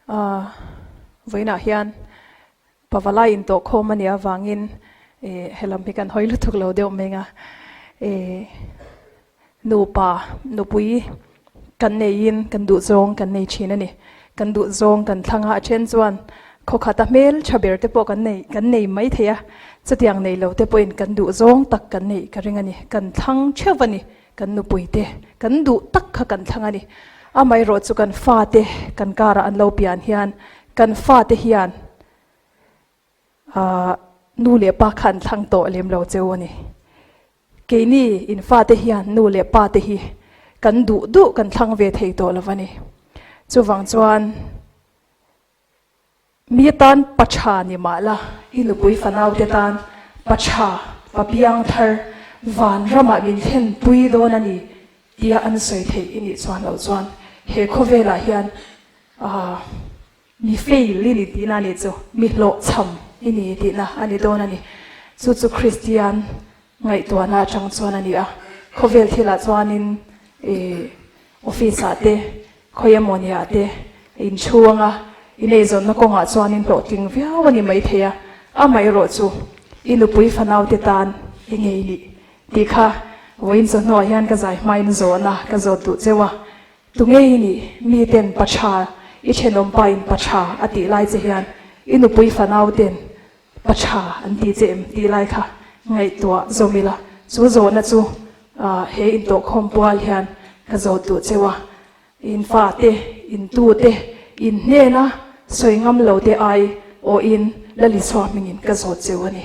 Vawiinah hian Pavalai intawh khawm a nih avangin helam hi kan hawi lutuk lo deuh meng a. Nupa nupui kan neiin kan duhzawng kan nei thin a ni. Kan duhzawng kan thlang a, a then chuan khawkhat a hmel tha ber te pawh kan nei kan nei mai thei a, chutiang nei lo te pawhin kan duhzawng tak kan neih ka ring a ni. Kan thlang theuh a ni. Kan nupuite kan duh tak kha kan thlang a ni. Amaherawh chu kan fate kan karah an lo pian hian kan fate hian aah nu leh pa kha an thlang tawh lem lo cheu a ni. Keini in fate hian nu leh pa te hi kan duh duh kan thlang ve thei tawh lo a ni. Chuvang chuan. Mi tan pa tha ni mah la, i nupui fanaute tan pa tha, pa piang thar, van ramah min thlen pui dawn a ni tia an sawi theih i nih chuan loh chuan he khawvelah hian aah mi fail i ni tihna a nih chu, mi hlawhchham i ni tihna a ni dawn a ni. Chu chu Kristian ngaihtuahna atang chuan a ni a, khawvel thilah chuanin ih office ah te, khawi emawni ah te inchhung a, ineizawnna kawngah chuanin hlawhtling viau a ni maithei a, amaherawh chu i nupui fanau te tan i ngei nih tih kha vawiin chawhnuah hian ka zai hmain zawhna ka zawt duh cheu a, tu ngei nih mi ten pa tha i thenawm pa in pa tha a tih lai che hian i nupui fanau ten Pa tha an ti che em tih lai kha ngaihtuah zawm ila, chu zawhna chu he intawhkhawm pual hian ka zawt duh cheu a, in fate, in tute, in hnena sawi ngam lo te ai awhin Lalisua hmingin ka zawt cheu a ni.